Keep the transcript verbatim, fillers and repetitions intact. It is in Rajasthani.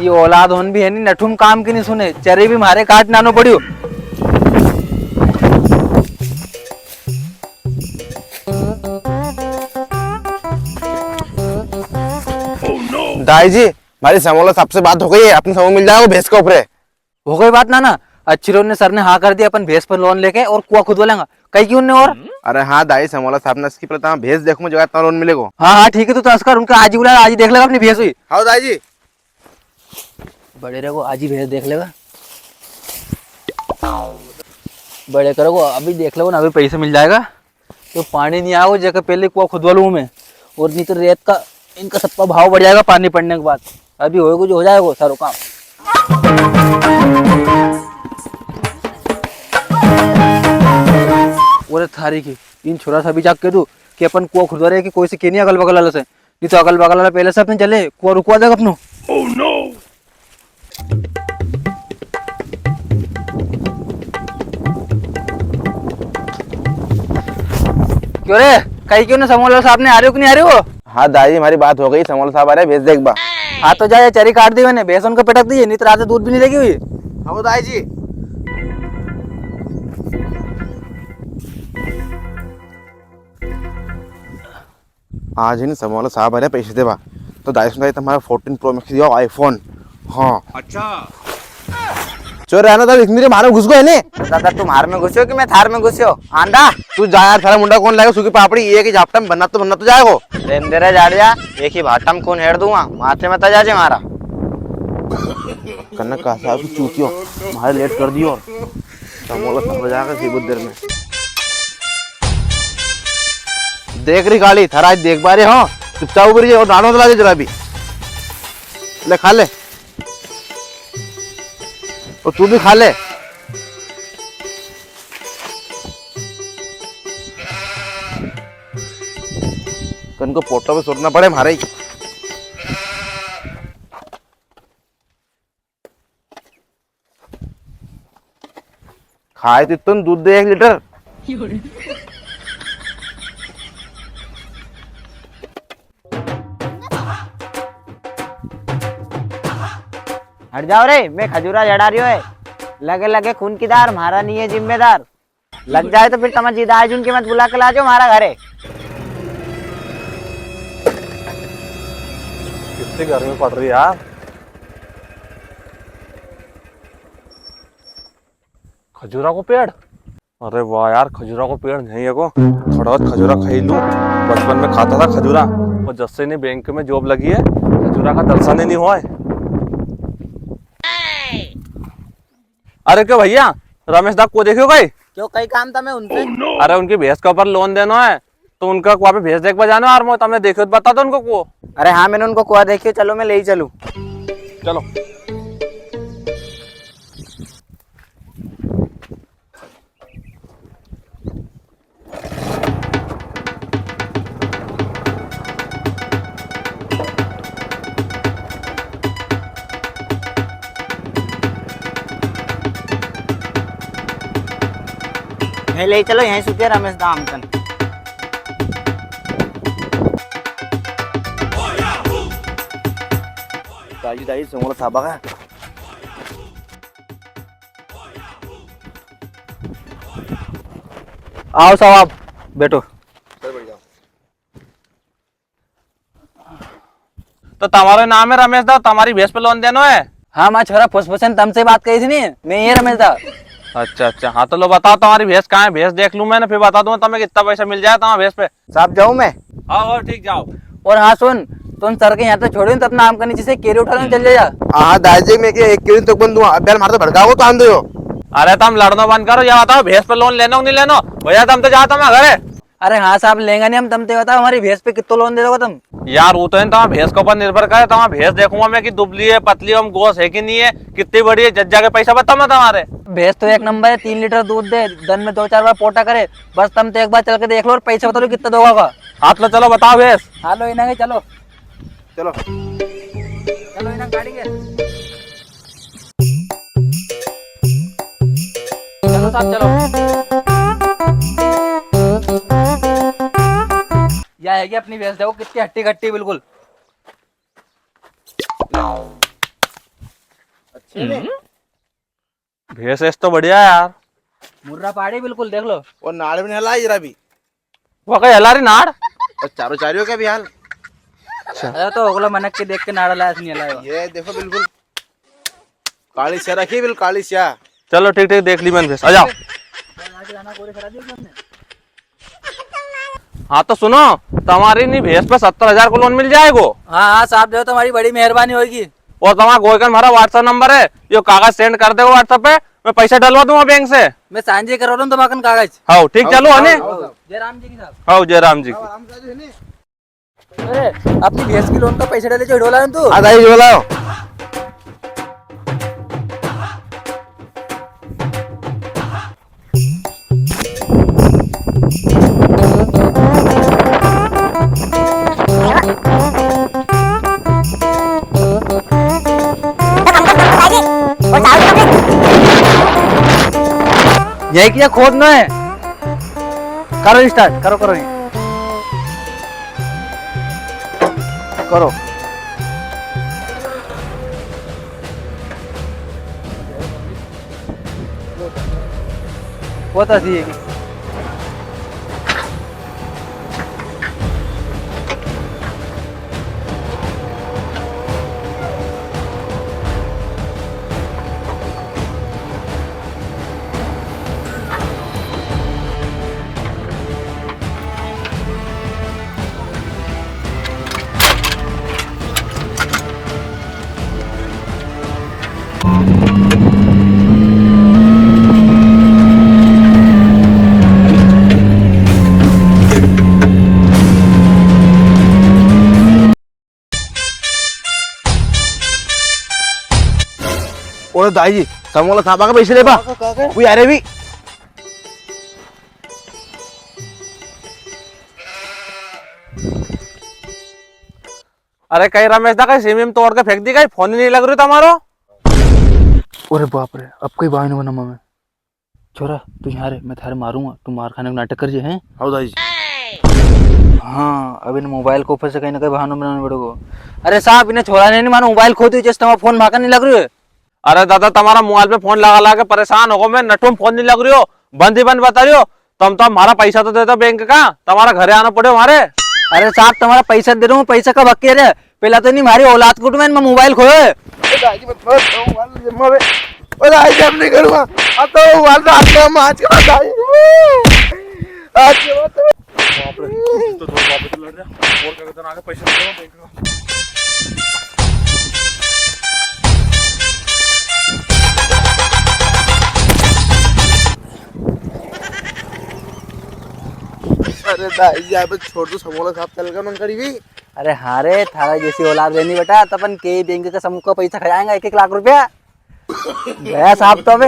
ये औलाद होन भी है नी, नठुम काम की नी सुने, चरी भी म्हारे काट नानो पड़ियो। दाई जी, म्हारी समोला साब से बात हो गई है, अपने समूह मिल जाएगा भैंस के ऊपरे। हो गई बात नाना, अच्छी रोज ने सर ने हाँ कर दी, अपन भैंस पर लोन लेके और कुआ खुदवा लेंगा। कई की उनने और? अरे हाँ दाई, समोला साब ने इसकी पहले तो भैंस देखूंगा, जगह इतना लोन मिलेगो। हाँ हाँ ठीक है, तू तो असकर उनका आज ही बुला, आज ही देख लेगा अपनी भैंस हुई। हाँ दाई जी। बड़े रहो, आज ही भैंस देख लेगा। बड़े करो, अभी देख लो ना, अभी पैसे मिल जाएगा। तो पानी नी आवेगो, जेके पहले कुआ खुदवा लूँ मैं, और नी तो रेत का इनका सबका भाव बढ़ जाएगा पानी पड़ने के बाद। अभी होएगो जो हो जाएगो सारो काम। ओरे थारी की, इन छोरा से अभी जाके कह दूँ कि अपन कुआ खुदवा रहे कि कोई से के नी अगल बगल वाला से, नी तो अगल बगल वाला पहले से अपने चले, कुआ रुकवा देगा अपनो। क्यों रे, कई क्यों ने समोला साब ने आ रहे हो कि नी आ रहे हो? हाँ दाई जी, हमारी बात हो गई, समोला साब आ रहे, भैंस देखबा। हाँ तो जा, ये चरी काट दी मैंने, भैंस उनको पटक दी, नी तो रात दूध भी नी देगी हुई। हाँ दाई जी। आज ही नी, समोला साब आ रहे पैसे देवा, तो दाई सुनाई तुम्हारा फोर्टीन प्रो मैक्स दियो आईफोन। हाँ। अच्छा। चोर रहना था, इतनी रे मारे घुस गए ने। तो दादा, तू मार में घुसियो कि मैं थार में घुसियो? आंधा। तू जा यार, थारा मुंडा कौन लाएगा सूखी पापड़ी, एक ही झापटा में बन्ना तो, बन्ना तो जाएगो। रेंदे रे जाड़िया, एक ही भाटा में कौन हेर दूंगा, माथे में तजा जे मारा। कनक का साहब की चूतियो, मारे लेट कर दियो। समोला समझ आएगा सी बुद्धर में। देख रही काली, थारा आज देख पा रहे हो, चुपचाप ऊपर और नानो चला दे जरा भी। ले खा ले। और तू भी खा ले। कन को पोटो पे सोटना पड़े मारे ही। खाए तो तुम दूध दे एक लीटर। हट जाओ रे, मैं खजूरा जड़ा रियो है। लगे लगे खून की धार, म्हारा नी है जिम्मेदार। लग जाए तो फिर तमा जी दाई जी उनके मत बुला के लाजो म्हारा घरे। कितनी गर्मी पड़ रही है यार। खजूरा को पेड़? अरे वाह यार, खजूरा को पेड़ नहीं है को। थोड़ा बहुत खजूरा खाई लूं। बचपन में खाता था खजूरा। और जब से इन्हें बैंक में जॉब लगी है, खजूरा का दर्शन ही नहीं हुआ है। अरे क्यों भैया, रमेश दा को देखियो कई? क्यों, कई काम था मैं उनसे? अरे उनकी भैंस के ऊपर लोन देनो है, तो उनका कुआ पे भैंस देखवा जानो यार, मैं तमने देखियो तो बता दो उनको कुओ। अरे हाँ, मैंने उनको कुआ देखियो, चलो मैं ले ही चलूँ। चलो। यहीं ले चलो, यहीं सुते रमेश दा हमकन। ताजी ताजी समोला साबा का। आओ साहब, बैठो। सर, बैठ जाओ। तो तमारो नाम है रमेश दा, तमारी भैंस पे लोन देनो है? हाँ, मारा छोरा फुसफुसन तमसे बात करी थी नी, मैं ये रमेश दा। अच्छा, अच्छा, हाँ, तो लो बताओ, तमारी भैंस कहाँ है? भैंस देख लूँ मैंने, फिर बता दूँ तमें कितना पैसा मिल जाए तमारी भैंस पे। साहब, जाऊँ मैं? हाँ, हाँ, ठीक, जाओ। और हाँ सुन, तुम सर के यहाँ तो छोड़ो, तो अपना आम का नीचे से केरी उठा लो, चल जा। हाँ, हाँ, दाई जी, मैं क्या एक केरी तक बंद दूंगा, अब यार, मारे तो भड़काओ तो आंदो हो। अरे, तुम लड़नो बंद करो, या बताओ, भैंस पे लोन लेनो कि नहीं लेनो? भैया, तुम तो जाओ, तमारे घरे। अरे हाँ साहब, लेंगा नी हम, तम तो बताओ, हमारी भैंस पे कितो लोन दे दोगा तम? यार, वो तो है ना, तमारी भैंस के ऊपर निर्भर करे, तमारी भैंस देखूंगा मैं कि दुबली है, पतली है, गोस है कि नहीं है, कितनी बड़ी है, जज जाके पैसा बताऊं मैं तमारे। भैंस तो एक नंबर है, तीन लीटर दूध दे, दन में दो चार बार पोटा करे, बस तम तो एक बार चल के देख लो और पैसा बता दो कितना दोगा का। हाँ, तो चलो बताओ भैंस। हाँ, लो इन्हें, चलो। चलो। चलो इन्हें गाड़ी के। चलो साहब, चलो। या है कि अपनी भैंस देखो कितनी हट्टी कट्टी बिल्कुल। हम्म। भैंस ऐस तो बढ़िया है यार। मुर्रा पाड़ी बिल्कुल, देख लो। और नाड़ भी नहीं हला जरा भी। वो कहीं हला रही नाड़? और चारों चारियों का भी हाल। अच्छा। अरे तो अगला मनक के देख के नाड़ हला, ऐसे नहीं हलाएगा। ये देखो बिल्कुल काली स्या रखी, बिल्कुल काली स्या। चलो ठीक ठीक, देख ली मैंने भैंस, आ जाओ। आगे जाना, गोली करा दी हमने। हाँ तो सुनो, तमारी नी भैंस पे सत्तर हजार को लोन मिल जाएगो। हाँ, हाँ साहब, जो तमारी बड़ी मेहरबानी होगी। और तमारा गोयकन म्हारा WhatsApp नंबर है, यो कागज send कर देगो WhatsApp पे, मैं पैसा डलवा दूंगा बैंक से। मैं सांझे करवा दूं तमाकन कागज। हाँ, ठीक, हाँ, चलो, है ने? हाँ, हाँ। जय राम जी की साहब। हाँ, जय राम जी की। हाँ, राम जी ने। अरे, अपनी भैंस की लोन का पैसा डाले जो ढोला है तू। हाँ, दाई, ढोला। यही क्या खोदना है? करो start, करो, करो ये। करो। वो तो थी। ओए दाई जी, समूह वाला साहब आके पैसे ले बा। काका, काका। वो यार भी। अरे कई रमेश दा, कई सिम विम तोड़ के फेंक दी, कई फोन ही नी लग रियो तमारो। अरे बाप रे, अब कई बाय नी बना मैं। छोरा, तू यहाँ रे, मैं थारे मारूंगा, तू मार खाने को नाटक कर जे, हैं? हाँ दाई जी। हाँ, अब इन मोबाइल को ऊपर से कई ना कई बहानो बनानो पड़ेगो। अरे साहब, इन्हें छोरा ने नी मारो, मोबाइल खो दियो, जैसे तमारो फोन माका नी लग रियो है। अरे दादा, तमारा मोबाइल पे फोन लगा लगा के परेशान होगो मैं, नटू में फोन नी लग रियो, बंद ही बंद बता रियो। तम तो म्हारा पैसा तो दे दो बैंक का, तमारा घरे आनो पड़े म्हारे। अरे साहब, तमारा पैसा दे दूं, पैसा कब हक रे? पहला तो नी म्हारी औलाद कुट में, मैं मोबाइल खोयो है। ओ दाई जी, मत, मत, मत, मत, मत, ओ दाई जी, अब नी करूंगा। अब तो मोबाइल तो आपका, हम आज के बाद दाई। आज के बाद तो बाप रे, तो दो बाप तो लड़ रहा। और क्या कहते हैं, आगे पैसे दे दो बैंक का। अरे दाई जी, अबे छोड़ दो, समूह वाला साहब चल गया मन करी भी। अरे हाँ रे, थारा जैसी औलाद रहनी बेटा, तो अपन के बैंक का समूह का पैसा खा जाएगा, एक एक लाख रुपया। गया साहब तो अबे।